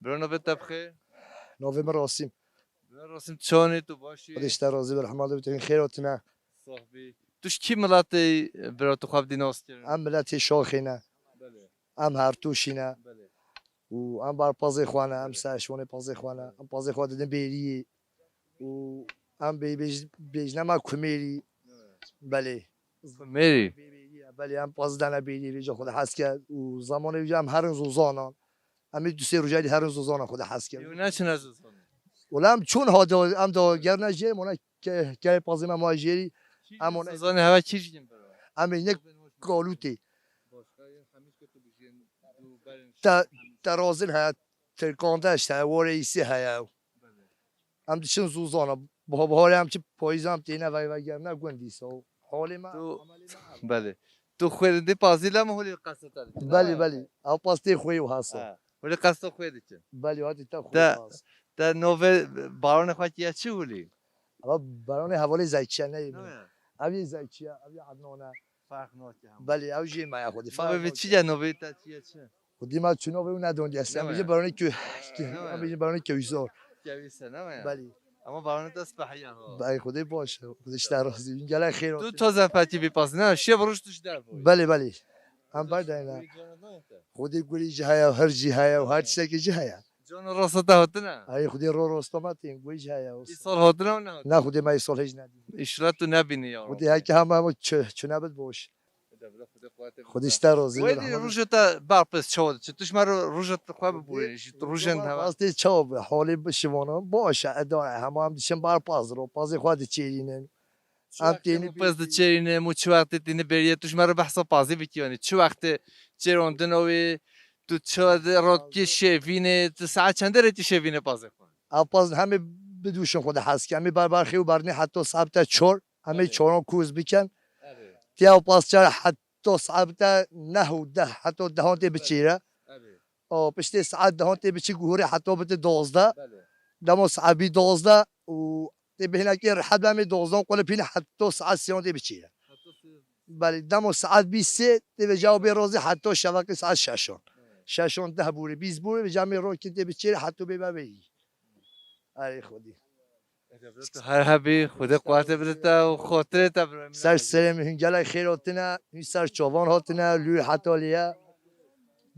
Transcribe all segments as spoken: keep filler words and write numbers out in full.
Bira navê te bi xêr? Navê min Rasim. Bira Rasim, çawanî, tu baş î? Xwedê ji te razî be, elhamdulillah, tu xêr hatine. Sax bî. Tu ji kî miletê, bira, tu xwe bi dî nas kirin? Em miletê Şaxê ne. Belê. Em Hertûşî ne. Belê. Û em bar pazê xwe ne, em Belê. Ser şonê pazê xwe ne. Em pazê xwe didin Bêriyê. Û em bê-, bêj-, bêjine me Kumêrî. Evet. Belê. Kumêrî? Bê-, Bêriyê, belê, em paz dane Bêriyê, vêca xwe de hes ke. Û zamanê vêca em herin zozanan. Em ê du sê roja dî herin zozanan xwe de hes ke. Ew neçine zozanan? Wela em çûn ha da, em da gerine jê, mona ke-, kerê pazê me ma jêrî. Kî em ona zozanê heve kî jî yin bira? Em ê ne Galûtê. Başka yin hemî ke tu bijîn du berin Te, şî. Terazin heye, Tirkandeşt heye, Wareyîsî heye. Belê. Em diçin zûzana. Biha-, biharê em çi payîzan em têne vey vegerine gund dîsa. Halê me, Tu, emelê me. Belê. Tu xwê didî pazî lem holî qeseta dikî, Belê, ne? Belê. Ew paz tê xwê û hasa. Ha. Holî qesta xwê dikî. Belê, hatî te xwê Te, paz. Te navê baranê xwe kiye çi holî? Ama baranê hevalê Zeyçiye ne Ne yê min. Ya? Ev yê Zeyçiye, ev yê Ednane. Farq nake hema. Belê, ew jê me ya xwedî. Farq Navê nake. Çi ye, navê te çi ye çi? Xwedî me çi navê û nedon diye. Em Ne bêjin ya? Baranê Kö-, Ne ya? Em bêjin Baranê Kewîsor. Kewîse, ne ya? Belê. Ama baranê te spehiya ha. Belê, Xwedê baş e. Xwedê ji te razî. Gelek xêr Tu olsun. Taze fetî bî pas, ne? Şev roj tu ji derve. Belê, belê. Em berdayne. Xwedê gurî jî heye, her jî heye, her tiştekî jî heye. Cana rasta te hatine? Ay, Xwedê ro rosta me tên, gurî jî heye. Îsal hatine û nehatine? Ne, Xwedê me îsal hêj nedî. Îşra tu nebînî ya. Xwedê heke hema hema çi, çi nebit boş. Xwedê ji te razî be, Xwedê Rehman. Roja te berpez çawa diçe? Tu ji me re roja te xwe bibûrî, ji rojên heva. Paz tê çawa be? Halê bi şivana baş e, edare. Hema em diçin berpaz ro, pazê xwe diçêrînin. Em têne pez diçêrînin, û çi wextê têne bêriye, tu ji me re behsa pazê bikî, yanî çi wextê çêrandina wê, tu çi de rot kî şevînê, tu saet çendê re tî şevînê pazê xwe? Ew paz hemê bidûşin xwe de hes ke. Hemê ber ber xê û bernê heta saet çar. Em ê Belê. Çoran kûz bikin. Belê. Tiya pasçar heta saet neh û deh, heta dehan tê biçîre. Belê. O, piştê saet dehan tê biçî guhurê heta bite dozdeh. Belê. Demo saet bî dozdeh û tê bihinekê rehet be em ê dozdeh qulip hîne heta saet sêyan tê biçîre. Heta sê- Belê, demo saet bî sê tê vêca bê rozê heta şevakê saet şeşan. Belê. Şeşan deh bûrê, bîst bûrê, vêca em ê rokê tê biçîre heta bê be bêyî. Erê Xwedî. Tu her hebî, Xwedê quwetê bide te û xotirê te bira. Ser serê min, hûn gelek xêr hatine, hûn ser çavan hatine, lûr heta lê ye.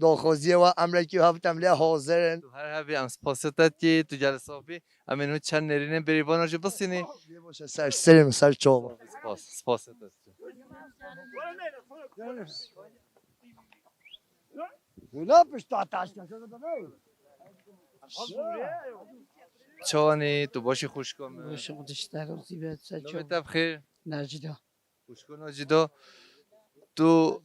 Daxwaziyê we emrekî hev tem lê hazir in. Tu her hebî, em spasê te dikî, tu gelek sax bî. Em ê hûn çend nêrînên bêrîvana jî bisînî. Lê baş e, ser serê min, ser çavan. Spas, spasê te dikî. Hula pişta taşta, şöyle de ne? Çawanî, tu baş î xwişka min? Baş, Xwedê ji te razî be, ser çav. Navê te bi xêr? Necîda. Xwişka Necîda, tu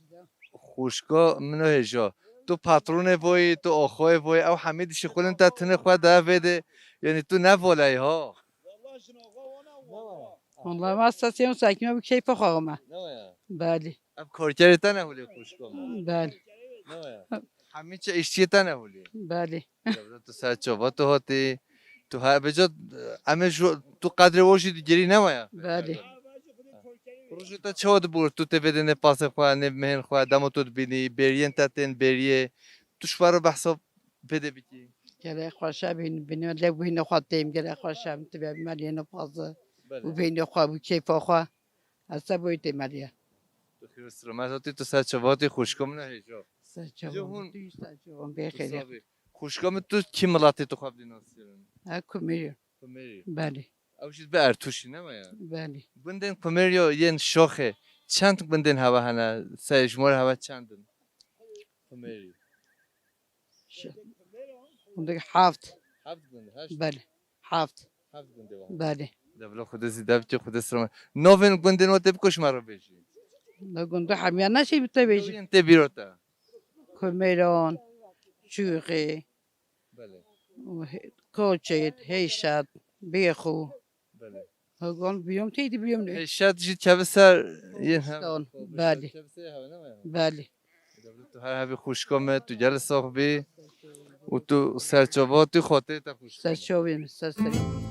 xwişka min o hêja. Tu patronê voyî, tu axayê voyî, ew hemî dişixulin te tinê xwe de vê de, yanî tu ne voleyî ha. Vallahi ma sesê min sekîne bi keyfa xwe me. Ne ya? Belê. Ev karkerê te ne holê xwişka min? Belê. Ne ya? Hemî çi îşçiyê te ne holê? Belê. Devlet tu ser çava tu hatî. Tu ha beca em ê ji tu qedrê we jî digirî ne waya? Belê. Rojê te çawa dibûr tu tê vê de nê pasê xwe, nê mehên xwe, dema tu dibînî, bêriyên te tên bêriyê. Tu ji xwe re behsa vê de bikî. Gelek xweş e, bîn-, bînî lê bînî xwe têm, gelek xweş e, tu bê me lê ne pazı. Belê. Û bînî xwe, û keyfa xwe. Ez te boyî têmeliye. Tu xêr û selamet hatî, tu ser çavatî, xwişka min e hêja. Ser çavan, hûn tu jî ser çavan, bê xêrê. Xwişka min, tu kî miletê tu xwe bidî nas kirin? Ez Kumêrî. Kumêrî. Belê. Ew jî bi Ertûşî ne me ya? Belê. Gundên Kumêrî yên Şoxê çend gundên heve hene? Sey ji me re heve çend in? Kumêrî. Ş-, gundek heft. Heft gund, heşt? Belê. Heft. Heft gundê var. Belê. Devla Xwedê zî dev ki Xwedê sirme. Novên gundên o tê biko ji me re bêjî. Ne gunde hemiya ne şey bite bêjî. Novên tê bîro te. Kumeran, Çûxê. Belê. Koçet, Heyşat, Bêxû. Belê. Hogan biyom teydi biyom ne? Hêşat jî keve ser yên hev. Stan, belê. Keve ser hev, ne me? Belê. Devlet tu her hevî xwişka me, tu gel sax bî û tu serçava tu xatirê te xwişka me. Serçavê min, ser serê min.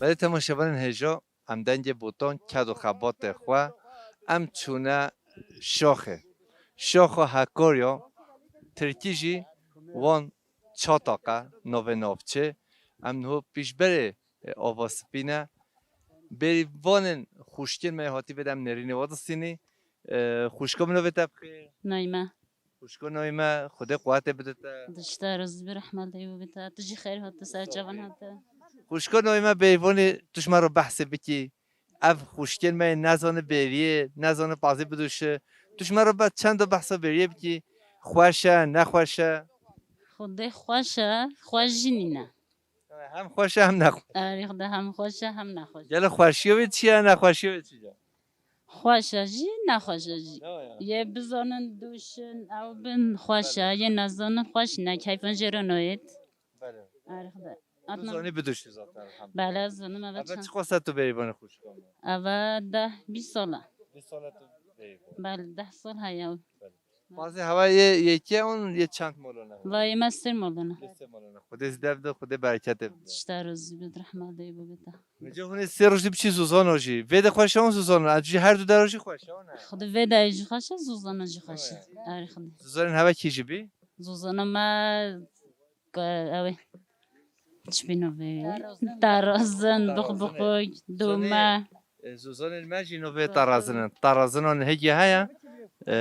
Belê temaşevanên hêja, em dengê botan ked û xebatê xwe, em çûne şaxê. Şaxa Hakorya, tirkî jî wan Çatak e, navê navçê. Em niho pîşberê, e, Ava Spî ne. Bêrîvanên xwişkên me yê hatî vê de em nêrînê we distînî. E, xwişka min navê te bixêr. Nayme. Xwişka Nayme, Xwedê quwetê bide te. Dişta roz bi rehmet ey bibite. Tu jî xêr hate, ser çavan hate. Xwişka Nayme, bêrîvanê tu ji me re behsê bikî. Ev xwişkên me yê nezane bêriyê, nezane pazê bidûşe. Tu ji me re be çend behsa bêriyê bikî. Xweş e, nexweş e? Xwedê xweş e, xweş jî nîne. Hem xweş e, hem nexweş. Erê, Xwedê hem xweş e, hem nexweş. Gelo xweşiya wê çi ye, nexweşiya wê çi ye? Xweş e jî, nexweş e jî. Ya, ya. Yê bizanin dûşin, ew bin xweş e, yê nezanin xweş ne, keyfan jê re nayêt. Belê. Erê, Xwedê. Tu zanî bidûşî zaten, elhamdulillah. Belê, zanim eve çend. Eve çi xwasa tu bêrîvanê xwişka me? Eve deh, bîst sal e. Bîst sal e tu bêrîvan. Belê, deh sal heye. Belê. Pazê hewa yê yekê on yê çend molon e? Vay, me sê molon e. Yê sê molon e. Xwedê zî dev de, Xwedê bereketê bide. Dişta roz bi rehmet ey bibite. Vêca hûn ê sê roj dî biçî Zozano jî. Vê de xweş e on Zozano. Ez jî her du der jî xweş e on e. Xwedê vê de jî xweş e, Zozano jî xweş e. Erê, Xwedê. Zozanên hewa kî jî bî? Zozano me Ke-, ew ê. Çi bîno vê? Tarazin. Tarazin, buqbuquk, dûme. Zozanê, e, zozanên me jî navê tarazin in. Tarazinan hêgî heye. E,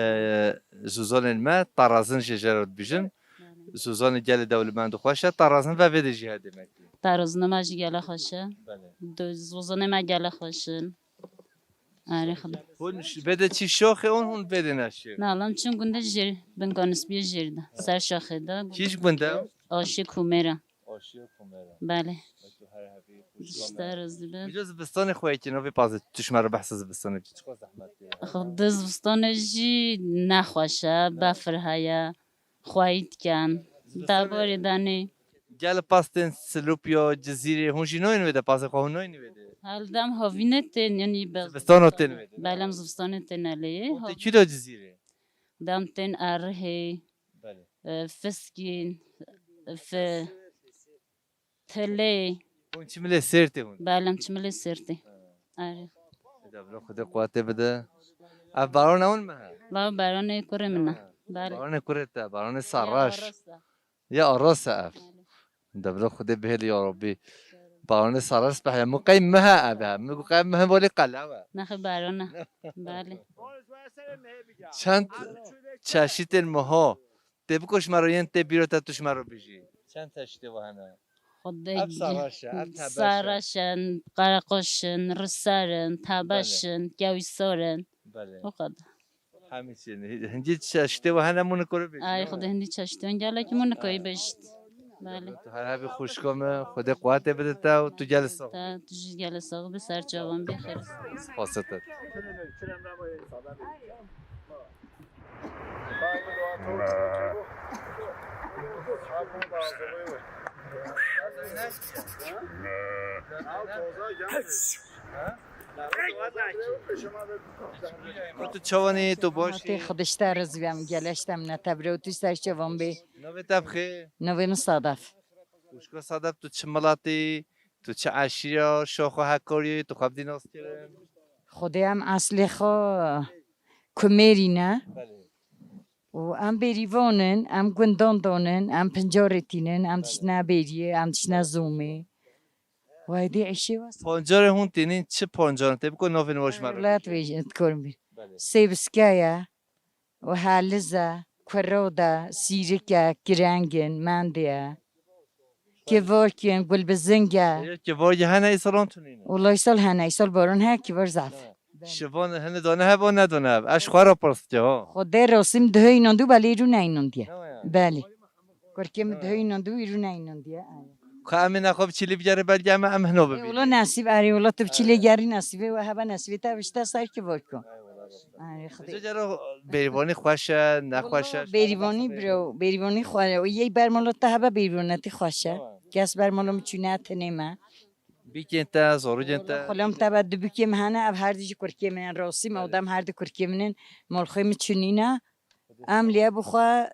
zozanên me tarazin jê jê re dibêjin. Zozanê gelê dewlemend û xweş e. Tarazin ve vê de jî heye demekî. Tarazina me jî gele xweş e. Belê. Du-, zozanê me gele xweş in. Erê, Xwedê. Hûn ş-, vê de çi şoxê hûn, hûn vê de neşê? Na, lan çin gundê jêr, bin kanisbiyê jêr de. Ser şoxê de. Kî ji gundê? Aşê Kumêra. Aşê Kumêra. Belê. Wek tu her hevî xwişka me. Dişta roz dibe. Vêca zivistanê xwe yekî navê pazê tu ji me re behsa zivistanê bikî. Çiqas zehmet ye. Xwedê zivistanê jî nexweş e, befir heye. Xweyî dikin. Zivistanê. Debarê danê. Gel pas tên Silopya, Cizîrê, hûn jî nayên wê de, pazê xwe hûn nayên wê de? Hel dem havînê tên, yanî be-, Zivistano tên wê de? Belê, em zivistanê tên elê. Hûn tê kî de Cizîrê? Dem tên Erihê, Belê. e, Fiskîn, Fi-, Tilê. Hûn çimilê Sêrtê hûn? Belê, em çimilê Sêrtê. Ha. Erê. Eda bila Xwedê quwetê bide. Ev baron ewn mi he? Bav baronê kurê min e. Ha. Belê. Baronê kurê te, baronê Sarraş. Ya, rast e. Ya, rast e ev. Belê. Eda bila Xwedê bihêlî ya Rabbî. Baronê Sarraş be ya. Min qey mi he ev he. Min qey mi he bolê qelew e. Nexê baron e. Belê. Çend çeşitên miho. Tê biko ji me re yên tê bîra te tu ji me re bijî. Çend çeşitê we hene? Xwedê Ev sarraş e, ev tebeş e. Sarraş in, qereqoş in, riser in, tebeş Belê. in, kewîsor in. Belê. O kadar. Hemî çi ne? Hindî çeşitê we hene Monikoyê bijî, Ay, ne? Xwedê hindî çeşitê wan gelekî Monikoyê bijît. Belê. Tu her hebî xwişka me, Xwedê quwetê bide te û tu gelê sax bî. Te, tu jî gelê sax bî, ser çavan bî, xêr. Spas te. Ko tu çawanî, tu baş î? Hatê Xwedê ji te razî be, em geleş te min e, te bire û tu ser çavan bî. Navê te bi xêr? Navê min Sadaf. Xwişka Sadaf, tu çi milatî, tu çi eşîra, şaxo Hekorî, tu xwe bidî nas kirin? Xwedê em eslê xwe Kumêrî ne. Belê. Û em bêrîvan in, em gundan dan in, em pincarê tînin, em Belê. diştine bêriyê, em diştine zomê. Weydê eşê wes. Pancarê hûn tînin, çi pancarin? Tê biko navên we ji me re Welat bêjin. Vê dikorin bî. Belê. Sêbiske ye, û heliz e, kurod e, sîrik e, kireng in, mendê ye. Kivark in, gulbizing e. Ê, kivarkî hene îsal an tunîne? Wela îsal hene, îsal baran heye, kivar zaf. He. Şivan hene dane hebe, ne dane hebe. Ez xwe re pirs dike ha. Xwedê rastî min dihê înandû, belê îro neinandiye. Ne ya? Belê. Kurkê min dihê înandû, îro neinandiye. Ka em ê nexwe bi çilî bigerê belge em, em hino bibînin. Wela nesîb, erê, wela tu bi çilê gerî nesîbê we hebe, nesîbê te bişte ser kivarko. Erê, Xwedê. Ji cero bêrîvanî xweş e, nexweş e? Wela bêrîvanî biro, bêrîvanî xwe, yê ber mala te hebe bêrîvanetî xweş e. Kes ber mala min çûne tenê me. Bîkên te, zarokên te? Wela xulam te be du bîkê min hene, ev her di jî kurkê min in, rastî me, Belê. odem her di kurkê min in. Malxwê min çûnîne. Em lê bi xwe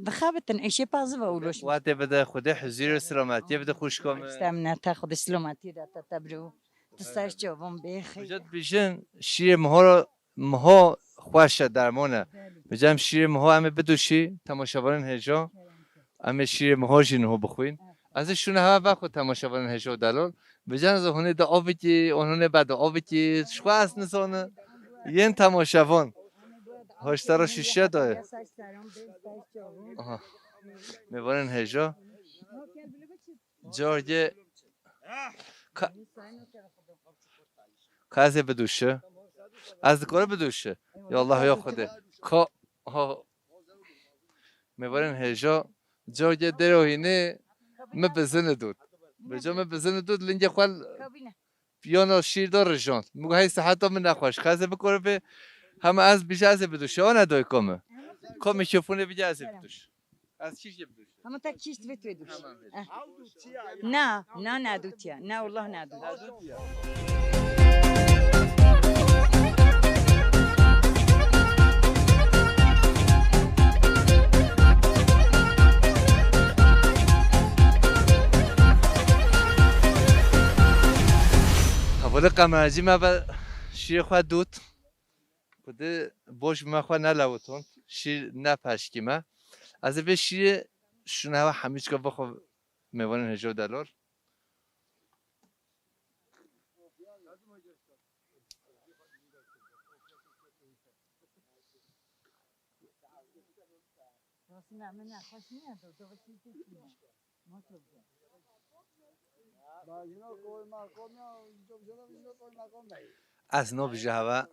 Dixebitin, êşê paziva û loş. Watê bide, Xwedê huzûr û selametiyê bide xwişka min. Îşte min te Xwedê selametiyê de te, te biro. Tu ser çavon bê xeyr. Hocam, bijin şîrê miho, miho xweş e, dermon e. Belê. Hocam, şîrê miho em ê bidûşî, temaşevanên hêja. Kerem. Em ê şîrê miho jî niho bixwîn. Evet. Ez ê şûne hewa vexwe temaşevanên hêja û delal. Bican ez hûnê de avikî, hûnê be de avikî, ji xwe ez nizane. Yên temaşevan. Hoştara şîşe daye. Aha. Mêvanên hêja. Cargê ka-, ka ez ê bidûşi. Ez dikare bidûşi. Ya Allah ya Xwedê. Ka, ha. Mêvanên hêja. Cargê dêro hînê mi bizini dût. Beco mi bizini dût, lingê xwe l-, piyano şîr de rijand. Min got, hey seheta min nexweş. Ka ez ê bikore bê, hema ez bije ez ê bidûşi. Ana doyko mi. Ko mikrofonê bige ez ê bidûşi. Ez kîş ye bidûşi. Hema te kîş divê tu ê dûşî. Tamam, eh. Na, na, na dûtiya. Na, wallah na dûtiya. Hevalê kameracî me ve şîrê xwe dût. Xwedê boş me xwe nelewitond. Şîr ne peşkî me. Ez ê vê şîrê şûne hewa hemîçka bixwe mêvanên hêja û delal. Ez nabije heve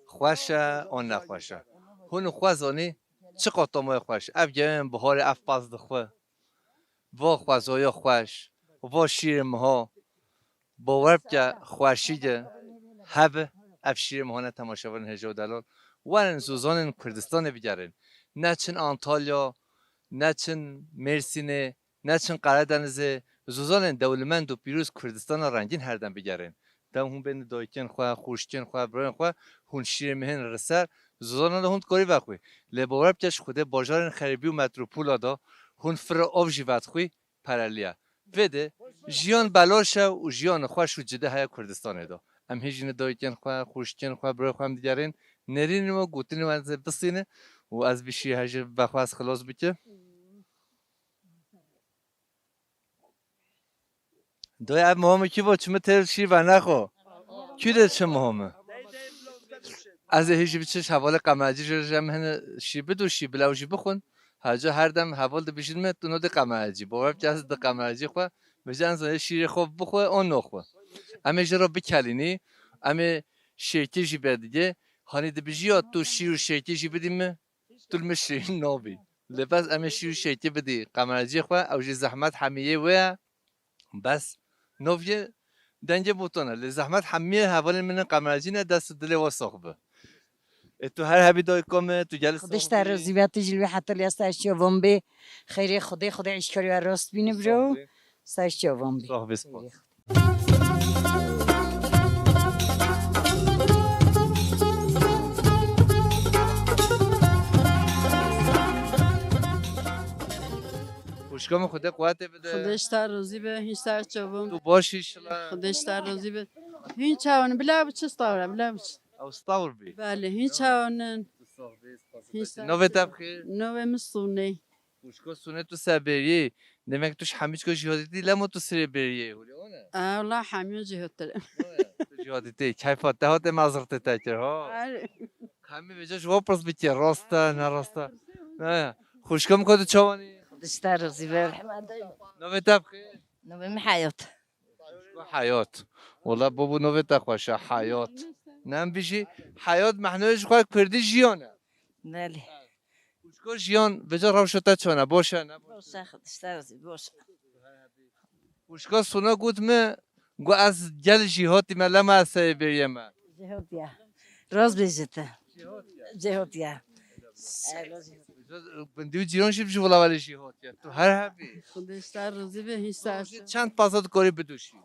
xweş e, an nexweş e. Hûn xwe zanî çiqa tamoyê xweş. Ev gemên biharê ev pez dixwe. Va xwezaya xweş, va şîrê miha. Bawer bike xweşî de hebe ev şîrê miha ne temaşevanên hêja û delal. Werin zozanên Kurdistanê bigerin. Neçin Antalya, neçin Mêrsînê, neçin Qeredenizê, zozanên dewlemend û pîroz Kurdistana rengîn her dem bigerin. Dem hûn bên dayikên xwe, xwişkên xwe, birayên xwe, hûn şîrê mihên li ser, zozanan de hûn dikarî vexwî. Lê bawer bike ji Xwedê bajarên xerîbî û metropola de hûn fira av jî vedixwî, pereliye. Vê de jiyan belaş e û jiyan xweş û cide heye Kurdistanê de. Em hê jî ne dayikên xwe, xwişkên xwe, birayên xwe em digerin, nêrînin we, gotinên we ez ê bistînin û ez vî şîrê hejê vexwe ez xilas bike. Doya ev muhamı ki bo çimi têr şî ve nexo. Kü de çi muhamı? Ez ê hîjî biçiş hevalê qemercî ji, ji em hene şî bidu şî bila ew jî bixwin. Haca her dem heval dibijin me tu no di qemercî. Bo ev kes di qemercî xwe. Bijan zê şîrê xwe bixwe o noxwe. Em ê ji ro bikelînî. Em ê şêkî jî be dige. Hanî dibijî ya tu şîr û şêkî jî bidî mi? Tu li min şîrîn nabî. Lê bes em ê şîr û şêkî bidî qemerciyê xwe, ew jî zehmet hemiyê wê ye. Bes navê dengê botan e. Lê zehmet hemiyê hevalên min in qemercî ne, dest û dilê we sax be. Ê tu her hebî dayika me, tu gelî Xwedê ji te razî be, tu jî li wê hetaliya ser çavan bê. Xeyrê Xwedê, Xwedê îşkariya rast bîne bro. Ser çavan bê. Sax bê, spas. Xwişka min Xwedê quwetê bide. Xwedê ji te razî be, hîn ser çavan. Tu baş î şila. Xwedê ji te razî be. Hîn çawan, bila biçi stawra, bila biçi. Ew stawr bî. Belê, hîn çawan in. Hîn ser. Navê te bixêr? Navê min Sûnê. Xwişko Sûnê tu ser bêriyê. Demek tu ji hemî çiko jî hatî tî, lemo tu sirê bêriyê. Hûlê wan e? E, wela hemî jî hatî. Tu jî hatî tê. Keyfa te hatê mezirtê te kir, ha? Erê. Hemî vêca ji we pirs bikê, rast e, ne rast e? Ne. Xwişko min ko tu çawanî? Xwedê ji te razî be, rehmet. Navê te bixêr? Navê min Heyat. Xwişko Heyat. Wela bo bo navê te xweş e, Heyat. Nem bijî, Heyat mehnoyê ji xwe kurdî jiyan e. Belê. Xwişko jiyan, vêca rewşa te çawan e, baş e, ne baş e? Baş e, Xwedê ji te razî, baş e. Xwişka Sûna got me, got ez gel jî hatî me, lema ez serê bêriyê me. Jî hatiye. Rast bêjî te. Jî hatiye. Jî hatiye. Bindî û cîran jî ji wila welê jî hatiye. Tu her hebî. Xwedê ji te razî be, hîn ser. Çend peza dikarî bidûşî?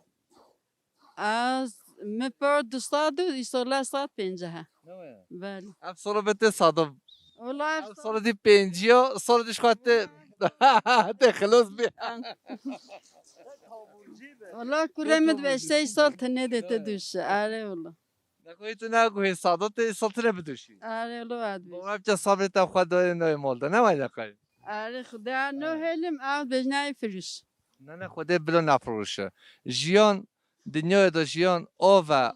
Ez, min pir du sed û îsala sed pêncî he. Ne waya? Belê. Ev sala be tê sada Wala ev sal di pênciya, sal di şixwe te, te xilos bî. Wala kurê min dibe sey sal tenê de te duşi. Are wala. Nexweyî tu naguhê sada te sal tine biduşî. Are wala wad bi. Bawra biçe sabrê te xwe dayê nayê mal de. Ne wayda qay. Are xuda no helim ev bejnayê firuş. Ne ne xwedê bilo nafiruşe. Jiyan, dinyayê de jiyan ava,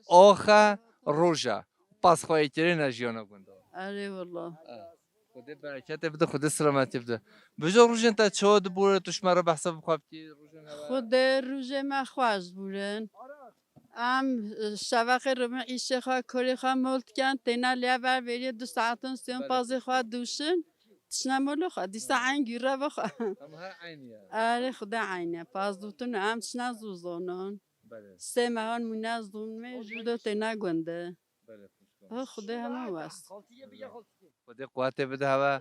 axe, roja. Pas xweyî kirêne jiyana gunda. Erê wala. Xwedê bereketê bide, Xwedê selametî bide. Bijo rojên te çawa dibûre, tu ji me re behsa bi xwe bikî, rojên hewa? Xwedê rojê me xweş bûrin. Em, e, şeveqê rûmin îşê xwe, korê xwe mol dikin, têne lê ver veriyê du saetin sêyon Belê. Pazê xwe dûşin, tişne molo xwe, dîsa eyn gîre ve xwe. Em her eyn ye. Erê Xwedê eyn e, paz dûtin û em tişne zû zonon. Belê. Sê mehan mûne zûn me, jû do têne gund e. Belê, xwişka. Ha, Xwedê hema west. Xwedê quwetê bide heve.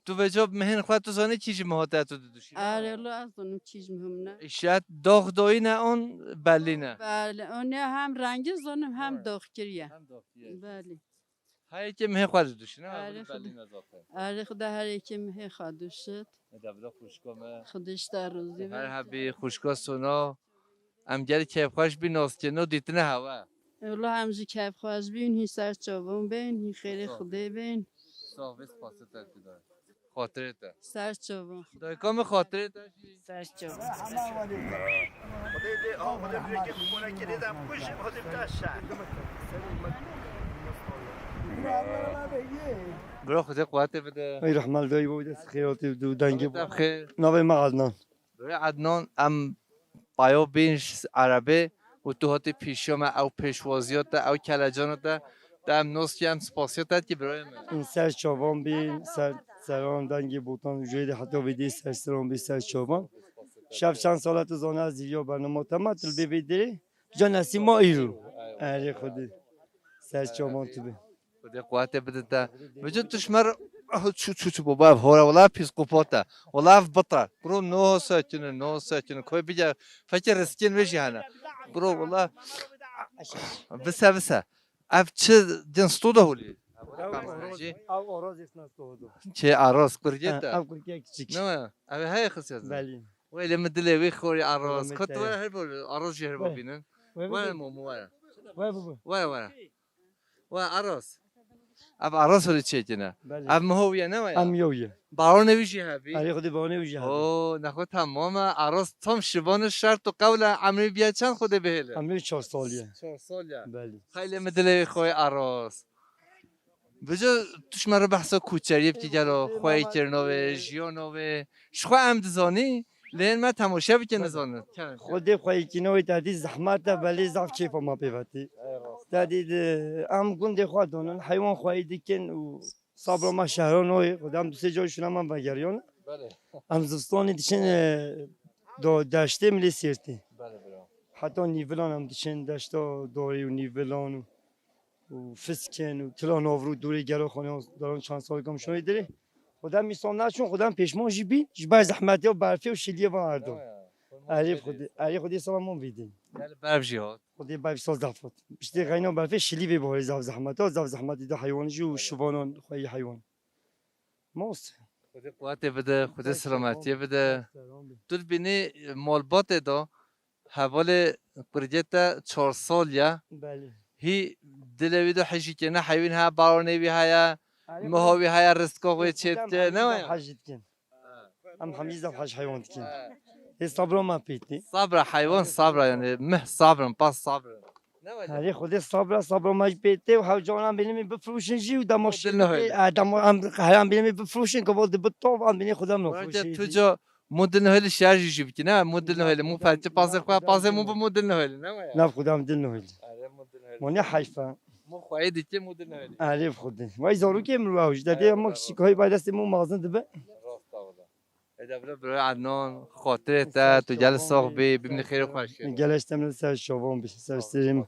Tu vêca mihên xwe tu zanî kî ji miha te tu diduşî, ne? Erê, lo ez zanim kî ji mihim ne. Îşet dox doyî ne on belî ne. Belê, on ya hem rengî zanim hem Evet. dox kiriye. Hem dox kiriye. Belê. Her yekê mihê xwe diduşî, ne? Erê, Belî Xwedê. Ne zaten. Erê, Xwedê her yekê mihê xwe duşit. Ne de bila xwişka me. Xwedê ji te razî be. Her hebî xwişka Sona. Em gelî keyfxweş bîn, naskirino dîtine hewe. Wela em jî keyfxweş bîn, hîn ser çavan bên, hîn xêrê Sağ ol. Xwedê bên. Sağ ol, spasê te dida. Xatirê te. Ser çavan. Dayika min xatirê te jî. Ser çavan. Bira Xwedê quwetê bide. Ey rehmal dayî bo dest xêr hatî du dengê bo. Te xêr. Navê me Adnan. Birayê Adnan, em payo bîn ji erebê û tu hatî pîşiya me, ew pêşwaziya te, ew kelecana te, te em nas kî, em spasiya te dikî birayê me. Ser çavan bîn, ser seran dengê botan jê de heta vê dê ser seran bî ser çavan. Şev çend sala tu zana ez zîviya bernama te me, tu li bê vê dirê. Can nesîma îro. Erê Xwedê. Ser çavan tu bî. Xwedê quwetê bide te. Vêca tu ji me re, ah, çû, çû, çû, baba, ev hora, wela psîkopata. Wela ev bita. Bro, no sekine, no sekine. Koy bige, fekê riskên wê jî hene. Bro, wela, vise, vise. Ev çi din sto da holî? Ev Aroz, ev Aroz isna sto da. Çi Aroz, kurgê Ha, te? Ev kurgê küçük. Ne? Ev heye xisiyet. Belî. Wê lê min dilê wê xorî Aroz. Wê Kot te were her bol, Aroz jî her bol Wê. Bînin. Wê, wê, Wê wê. Momo were. Wê bû bû. Were, were. Were Aroz. Ev Aroz holî çêkine. Belê. Ev miho ye ne waya? Em yo ye. Baronê wî jî hebî. Erê Xwedê baronê wî jî hebî. Oo, nexwe tamam e. Aroz tam şivan e, şert û qewle, emrê biye çend Xwedê bihêle? Emrê çar sal ye. Çar sal ye. Belê. Xeylê min dilê wê xwe Aroz. Vêca tu ji me re behsa koçeriyê bikî gelo, xweyî kirina wê, jiyana wê. Ji xwe em dizanî, lê hên me temaşe bike nizanin. Xwedê xweyî kirina wê te dî zehmet e, belê zaf kêfa me pê ve tê. Te dî di, em gundê xwe donin, heywan xweyî dikin û sabra me şehran oyê, xwedê em du sê car şûna me vegeriyan. Belê. Em zivistanê diçin, e, do deştê milê sêrtê. Belê, belê. Heta nîvilan em diçin, deşta dorê û nîvilan û û fiskên û tila navrû dûrê gelo xanê daran çand sal kam şoyê dirê. Xwedem mîsan naçûn, xwedem pêşman jî bî, ji ber zehmetiya berfê û şiliyê van erdan. Erê Xwedê, erê Xwedê selaman vîdin. Gel berf jî hat. Xwedê berf sal zaf hat. Piştê xeyna berfê şilî vê bahorê zaf zehmet hat, zaf zehmetî da heywanî jî û şivanan xweyî heywan. Most. Xwedê quwetê bide, Xwedê selametiyê bide. Tu dibînî malbatê de hevalê qurgê te çar sal ye. Belê. Hî dilê wî de hejî kene heyvîn heye, baronê wî heye, Erê miha wî heye, rizqa wê çê dike, ne waya? Hejî dikin. Em hemî zaf hej heywan dikin. Ê sabra me pê tê. Sabra heywan, sabra yani, mih sabrin, pas sabrin. Ne waya? Erê Xwedê sabra, sabra me pê tê û hew caran bênê me bifroşin jî û dema Xwedê şî nehêle. E, dema em heyan bênê me bifroşin, ke bol dibe tov, em bênê Xwedê me Werte froşin. Tu ca Mû dil nihêlî şer jî jî bikî, ne? Mû dil nihêlî, mû ferçe pazê xwe, pazê mû bi mû dil nihêlî, ne waya? Nav Xwedê em dil nihêlî. Erê mû dil nihêlî. Mû ne heyfa. Mû xweyê dikê mû dil nihêlî. Erê bi Xwedê. Vay zarokê min wa ji derdê Erê ama wala. Kiçik hay bay destê mû mazin dibe. Rast wala. Ede bira bira Adnan, xatirê te, tu gel sax bî, bimînî xêr û xweş. Geleş te min ser şovan bî, ser serê min.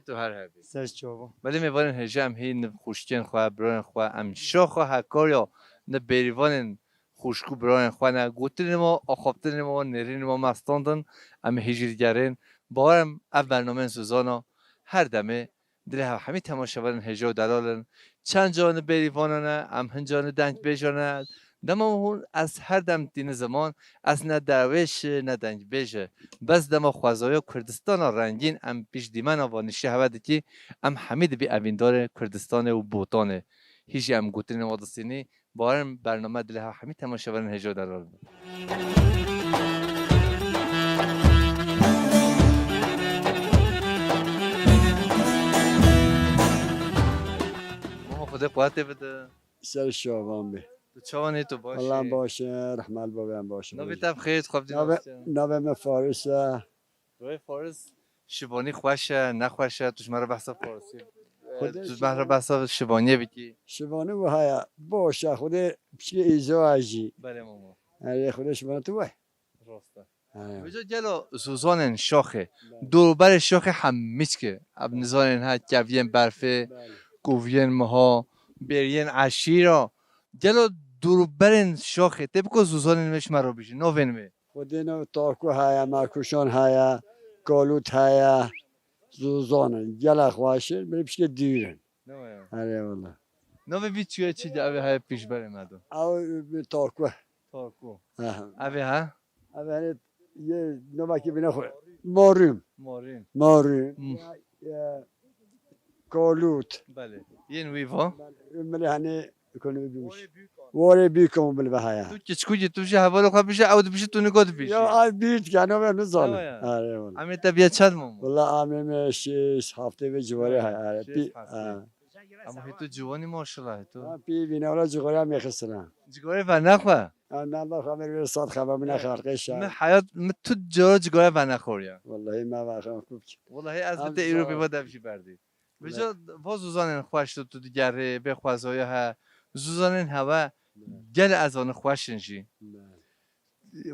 Tu her hebî. Ser şovan. Belê mêvanên hêja em hîn xuşkên xwe, birayên xwe, em şoxa hekarya ne bêrîvanên xwişk û birayên xwe ne, gotinên me, axaftinên me, nêrînên me me standin, em ê hîjî digerên. Bawer im ev bernameyên Suzana her demê dilê hev hemî temaşevanên hêja û delal in. çend caran li bêrîvanan e, em hin caran li dengbêjan e. Dema hûn ez her dem tîne ziman, ez ne derwêş e, ne dengbêj e. Bes dema xwezaya Kurdistana rengîn em pişt dîmena va nîştî hewe dikî, em hemî dibî evîndarê Kurdistanê û Botanê. Hî jî em gotinên wa distînî, bawerim bername dilê hev hemî temaşevanên hêja delal bin. Mama Xwedê quwetê bide. Ser şavan be. Tu çawan î, tu baş Valla î? Baş e, rehmal bavê em baş e. Navê te bi xêr, xwe bi Navê, navê me Faris e. Wê Faris, şivanî xweş e, nexweş e, tu ji me re behsa Farisî, e, Xwedê tu ji me re şivanî behsa şivaniyê bikî. Şivanî wiha ye, baş e, Xwedê piçkê îzo e jî. Belê mama. Erê Xwedê şivanî tu we. Rast e. He. Vêca gelo zozanên şaxê, Belê. Dûrberê şaxê hemî çike. Ev nizanên he, keviyên berfê, Belê. Koviyên miha, bêriyên eşîra. Gelo dûrberên şaxê, tê biko zozanên me ji me re bijî, navên me. Xwedê nav Taku heye, Makuşan heye, Kalût heye, Zozan in. Gelek xweş in, belê pişkê dûr in. Ne waya? Erê wala. Navê vî çiyê çi de ev ê heye pêşberê me do? Ew bi Taku. Taku. Aha. Ev ê he? Ev ê yê navekî bine xwe. Marûm. Marîn. Marûm. Hmm. Ya, ya, Kalût. Belê. Yên wî va? Belê. Min ê henê Ekonomi bû. Warê Büyük ama bil vehaya. Tu kiçkûkî, tu jî hevalê xwe bije, ew dibije tu nigo dibijî. Ya, ay büyük yani, ben ne zanım. Ya, ya. Ha, eyvallah. Emê te biye çend mamo? Valla amê me şeş, hafte ve civarı. Ya, ha, ha, şeş, pi-, hafte. Ha. Ama hê tu ciwanî maşallah hê tu. Ha, pi bine ola cigara me xisina. Cigarê ver nexwe. Ha, ne Allah xaber ver, sat xaber mine xalqê şa. Mi hayat, mi tu cara cigara ver nexoriya. Vallahi me va xan kuk. Vallahi ez bi te îro pê va dev jî berdî. Vêca va zozanên xweş tu, tu digerê, bê xwezaya he. Zozanên hewe gelê ez zanim xweş in jî.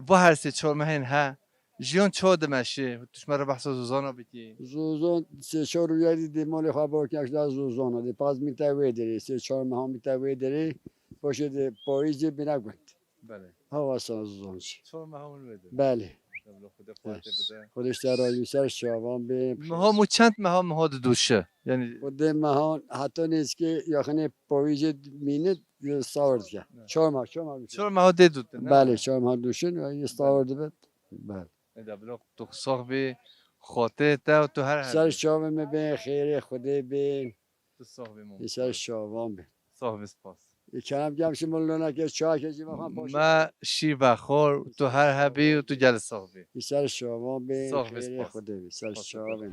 Va her sê çar mehên he. Jiyan çawa dimeşê? Tu ji me re behsa zozana bikî. Zozan sê çar rûyerî dê malê xwe bakî, eş da zozana. Dê paz mîte wê derê, sê çar meha mîte wê derê. Paşê dê payîzê bine gund. Belê. Hawa saz zonç. Çor meha hûn wê de. Belê. Xwedê quwetê bide. Xwedê ji te razî, ser şavan bê. Meha mû çend meha meha didûşe? Yani Xwedê mehan heta nêzikê yaxinê pawîzê mînit, sawir dike. Evet. Çor meha, çor meha dûşin. Çor meha dê dûtin, ne? Belê, çor meha dûşin, yê sawir dibit. Belê. Eda bilo tu sax bî, xotê te û tu her her. Ser şavê me bên, xêrê Xwedê bên. Tu sax bî, mam. Ser şavan bê. Sax bî, spas. Ê, kerem gem şi min lona ke çay ke jî vexan paşê. Me şîr vexwar, tu her hebî û tu gel sax bî. Ê, ser şavan bê, sax bî, xêrê spas. Xwedê bî, ser şavan bê.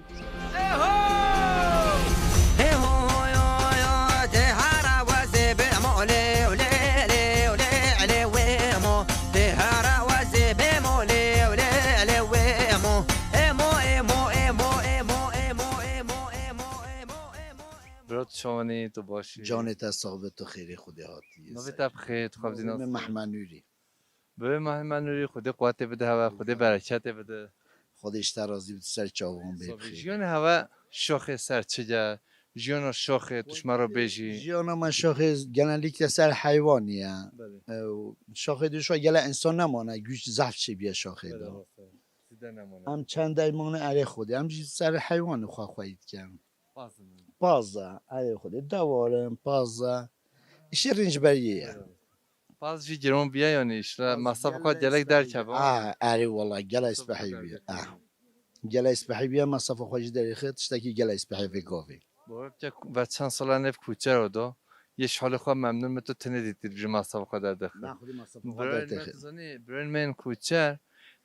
Bro, tu çawanî, tu baş î? Canê te sax be, tu xêrê Xwedê hatî. Navê te bi xêr, tu xwe bidî nas. Navê me Mehme Nûrî. Bê Mehme Nûrî, Xwedê quwetê bide hewe, Xwedê bereketê bide. Xwedê ji te razî bide, ser çavan bê. Sabî, bi xêr. Jiyanê hewe şaxê ser çi ye? Jiyana şaxê, tu ji me re bêjî. Jiyana me şaxê genellikle ser heywanî ye. Belê. Ew, şaxê de şu gele însan nemane, güç zehf çêbiye şaxê de. Belê, rast e. Zêde nemane. Em çend dey mane erê Xwedê, em jî ser heywanê xwe xweyî dikin. Paz in. Paz e, erê Xwedê, dewar in, paz e. Îşê rîncberiyê ye. Paz jî giran bûye, yanî îşte mesafa xwe gelek derkeve. Ah, erê wela, gelek spehî bûye. Ah. Gelek spehî bûye, mesafa xwe jî derêxe, tiştekî gelek spehî vê gavê. Bavê bike ve çend sala nêv koçer o do. Yê ji halê xwe memnûn, min tu tenê dîtî ji mesafa xwe derdexe. Na, xwedî mesafa xwe derdexe. Birayên me, tu zanî, birayên me yên koçer,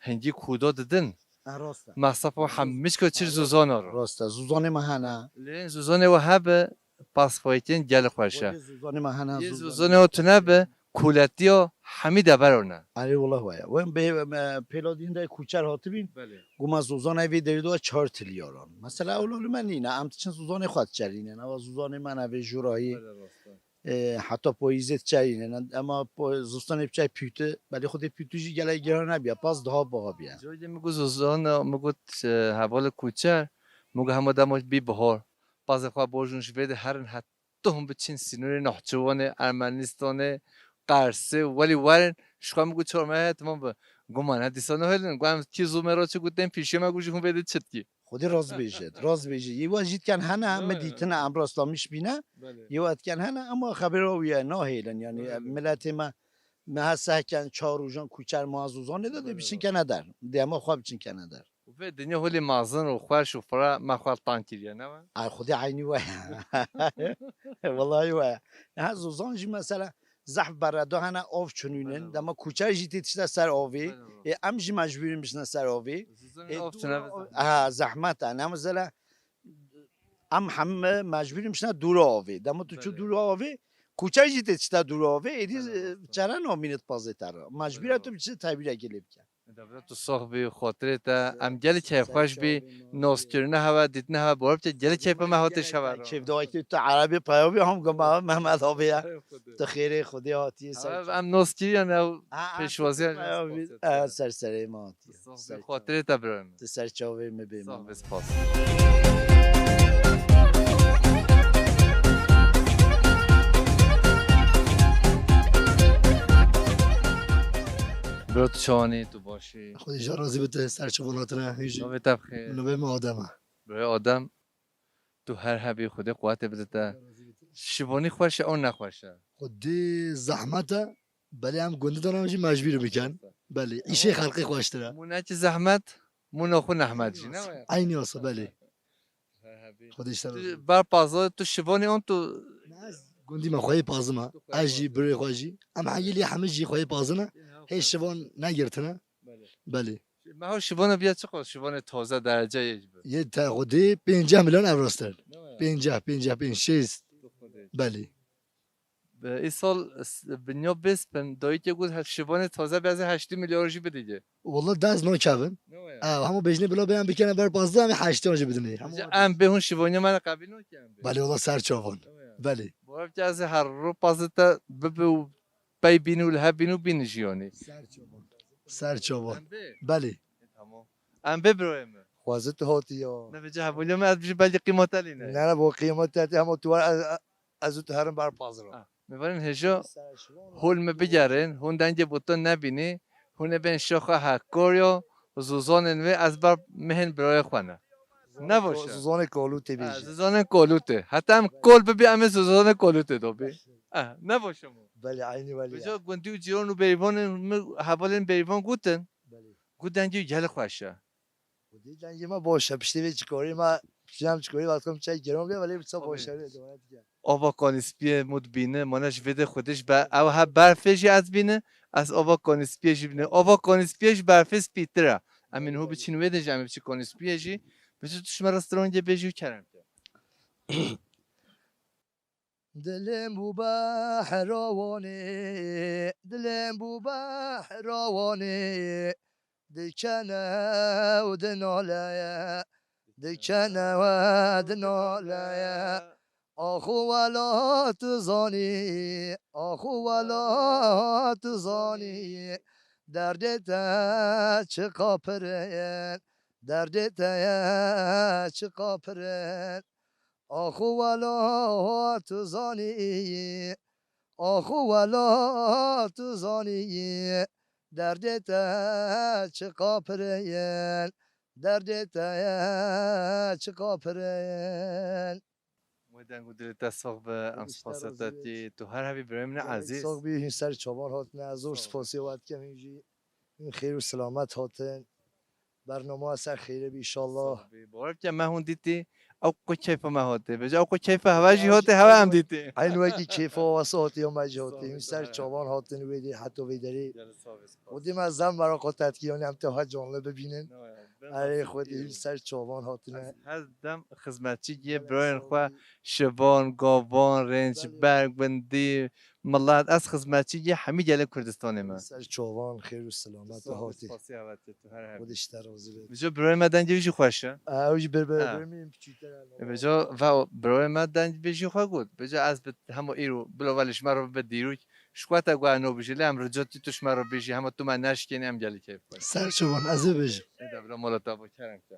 hingî koda didin. Ha, rast e. Mesafa hemî çika çir zozana ro. Rast e, zozanê me hene. Lê zozanê we hebe, paspoytên gel xweş e. Wê zozanê me hene, yê zozanê zozanê we tune be, kuletiya hemî dever one. Erê wela waya. Wê bê, me, pêla din de koçer hatibîn. Belê. Goma zozanê vê derê de çar tilyaran. Mesela ewla li me nîne, em diçin zozanê xwe diçerînin. Eva zozanê me ne vê jurayî. Belê, rast e. E, heta payîzê diçerînin. Ema po-, zistanê biçe pîtû, belê xwedê pîtû jî gelek giran nebiye, paz daha baha biye. Carê min got zozan, min got, e, hevalê koçer, min got hema dema bî bihar. Pazê xwe bojin ji vê de herin heta hûn biçin sînorê Nehçiwanê, Ermenistanê, Qersê, welî werin, ji xwe min got çar meh heye temam be. Got ma ne dîsa nahêlin, got em kî zû me re çi got tên pîşê me got jî hûn vê de çi dikî. Xwedê rast bêjit, rast bêjit. Yê we jî diken hene, me dîtine, em rastlamîş bîne. Belê. Yê we diken hene, ama xebera wî ye, nahêlin. Yanî, belê, miletê me, me hese heken çar rojan kuçer ma zozanê de, dê biçin kene der. Dê ema xwe biçin kene der. Û vê dinya holê mezin û xweş û fira me xwe li tan kiriye, ne we? Ay, Xwedê eynî we ye. Wellahî we ye. Ha, zozan jî mesela zehf bereda hene, av çinûnin. Belê. Dema kuçer jî tê tişte ser avê. Belê. Ê, em jî mecbûr in biçine ser avê. Zozan Ê, av dû-, çine be zehmet. Ha, zehmet e. Ne mesela em heme mecbûr in biçine dûra avê. Dema tu çû, belê, dûra avê, kuçer jî tê tişte dûra avê. Êdî, belê, e, rast e. Çere namînit pazê te re. Mecbûr e, belê, tu biçî tebîrekê lê bike. Eda bira tu sax bî, xatirê te, em gelî keyfxweş bî, naskirine hewe, dîtine hewe, bawer bike gelî keyfa me hate ji hewe re. Keyf dawekî tu erebê peya bî, ham gama Mehmet abi ya. Xwedê. Tu xêrê Xwedê hatiyê ser. Hewe em naskiriyan ew, ha, ha, pêşwaziya peya bî, ha, ser serê me hatiye. Sax bî, xatirê te birayê min. Tu ser çavê me bê. Sax bî, spas. Bro, tu çawanî, tu baş Xwedê ji razî bite, ser çavan hatine, hêjî. Navê te bi xêr? Navê min Adem e. Birayê Adem, tu her hebî, Xwedê quwetê bide te. Şivanî xweş e, an nexweş e? Xwedê zehmet e, belê em gundî de ne jî mecbûr bikin. Belê, îşê xelkê xweştir e. Mû ne ki zehmet, mû naxwe nehmet jî, ne we? Eynî wisa, belê. Xwedê ji te razî be. Tu ber pazar, tu şivanî an tu. Ne, ez gundî me xweyê pazim e. Ez jî, birê xwe jî. Em heyî lê hemî jî xweyê pazin e. Hê şivan negirtine. Belê. Belê. Meha şivana biya çiqas şivanê taze dereceyê jî be? Yê te Xwedê pênceh milyon ev rast e. Ne ya? Pênceh, pênceh pênc, şêst. Belê. Bi-, îsal s-, binya bêspin, dayikê got, he-, şivanê taze beze heştê milyar jî bidigê. Walla dest nakevin. Ne ya? Ew, hema bêjinê bila bêyan bikene ber pazdeh, em ê heştê jî bidinê. Hema. Em bê hûn şivaniya me re qebîl nake em bê. Belê, walla ser çavan. Ne ya? Belê. Bawer bike ez ê her ro pazdeh te bibi û pey bînî û li hev bînî û bînî jiyanî. Ser çavan. Ser çavan. Em bê? Belê. E, tamam. Em bê birayê min. Xwezit hatiya. Ne vêca hevalîya min ez bijî belkî qîmeta lî ne. Ne, ne, bo qîmeta te hema tu war ez, ez û tu herin ber pazira. Ha, mêvanên hêja hol me bigerin, hûn dengê botan nebînî, hûn ê bên şaxa hekariya, zozanên wê ez ber mehên birayê xwe ne. Ne baş e? Zozanê Kolûtê bêjî. Ha, zozanê Kolûtê. Heta em kol bibî, em ê zozanê Kolûtê de bî. Eh, ne baş e mo? Belê, eynî welî. Vêca gundî û cîran û bêrîvanên min, hevalên bêrîvan gotin. Belê. Got dengê wî gelek xweş e. Xwedê dengê me baş e. Piştî vê çikorê me, piştî em çikorê wextê çay giran bê, belê wisa baş e, wê dewlet dike. Ava Kanîspiyê mû dibîne, mane ji vê de Xwedê ji ber, ew he berfê jî ez bîne, ez ava Kanîspiyê jî bîne. Ava Kanîspiyê ji berfê spîtir e. Em ê niho biçin wê de jî, em ê biçin Kanîspiyê jî. Biçin tu ji me restorangê bêjî û kerem ke. Dilim bû behra Wanê, dilim bû behra Wanê. Dikene û dinaleye, dikene we dinaleye. Axo wela tu zanî, axo wela tu zanî. Derdê te çiqa pir in, derdê te ye çiqa pir in. Axo wela tu zanî, axo wela tu zanî, derdê te çiqa pir in, derdê te ye çiqa pir in. Wê deng û dilê te sax be, em spasiya te dî. Tu her hebî birayê min e ezîz. Sax bî, hîn ser çavan hatine, ez zor spasiya we dikim hîn jî. Hûn xêr û silamet hatin. Bernama ser xêrê bî inşallah. Sax bî. Bawer bike me hûn dîtî, ew qo keyfa me hatê. Bêje ew qo keyfa hewe jî hatê, hewe em dîtî. Eyn wekî keyfa wasa hatî ya me jî hatî. Hûn ser çavan hatin wê dê heta vê derê. Xwedê me zem meraqa tetkî, yanî em te ha canlı bibînin. Erê Xwedê hûn ser çavan hatine. Ez her dem xizmetçî yê birayên xwe, şivan, gavan, rênc, berg, gundî, milet, ez xizmetçî yê hemî gelê Kurdistanê me. Ser çavan, xêr û selamet hatî. Spasî hevatê tu her hebî. Xwedê ji te razî be. Vêca birayê me dengê wî jî xweş e. Ew jî bir, bir, birayê min piçûktir e. Vêca ve birayê me deng vê jî xwe got. Vêca ez bi hema îro bila velê ji me re bibe dîrok. Ji xwe te got ez nabêjî, lê em rica dikî tu ji me re bêjî, hema tu me neşkênî em gelî keyf xweş. Ser çavan, ez ê bêjim. Ê de bila mala te bo kerem ke.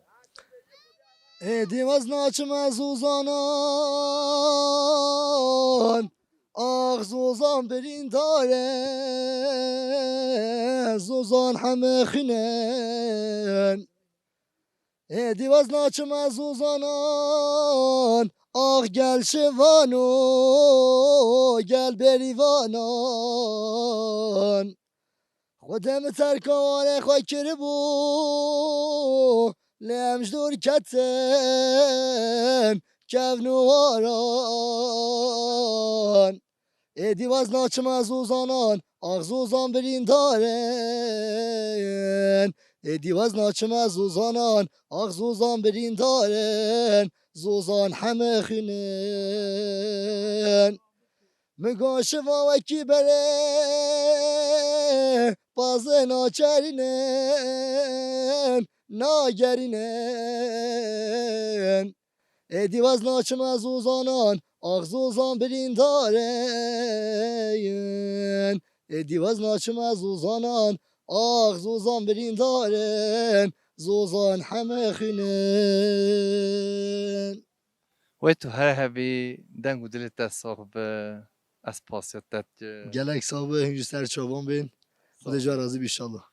Êdî ez naçime zozanan, ax zozan birîndar e, zozan heme xîn in. Êdî wez naçim ez Zozanan, ax gel şivano, gel berîvanan. Xwedê min terka warê xwe kiribû, lê em ji dûr ketin kevn û waran. Êdî wez naçim ez Zozanan, ax Zozan birîndar in. Êdî wez naçim ez Zozanan, ax Zozan birîndar in. Zozan heme xwîn in. Min got şiva wekî berê, pazê naçerînin, nagerînin. Êdî wez naçim ez Zozanan, ax Zozan birîndarin. Êdî wez naçim ez Zozanan, ax Zozan birîndarin. Zozan heme xwînin. Wê tu her hebî, deng û dilê te sax be, ez pasiya te dikim. Gelek sax be, hûn ji ser çavan bên. Xwedê ji we razî be inşallah.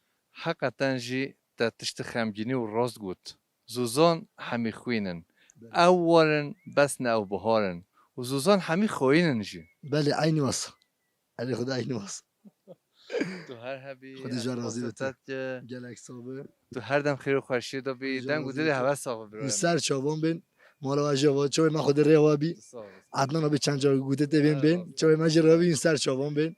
Heqeten jî te tiştê xemgînî û rast got. Zozan hemî xwîn in. Belê. Ew war in, bes ne ew bihar in. Û zozan hemî xoyîn in jî. Belê, eynî wes. Erê Xwedê eynî wes. Tu her hebî, Xwedê ji we razî be. Gelek sax be. Tu her dem xêr û xweşiyê de bî. Xwedê ji we razî be. Deng û dilê hewe sax be. Hûn ser çavan bên. Mala we jê ve. Çavê me Xwedê rê we bî. Sağ olasın. Adnan abi çend car gotê tê bên bên. Çavê me jê re bî, hûn ser çavan bên.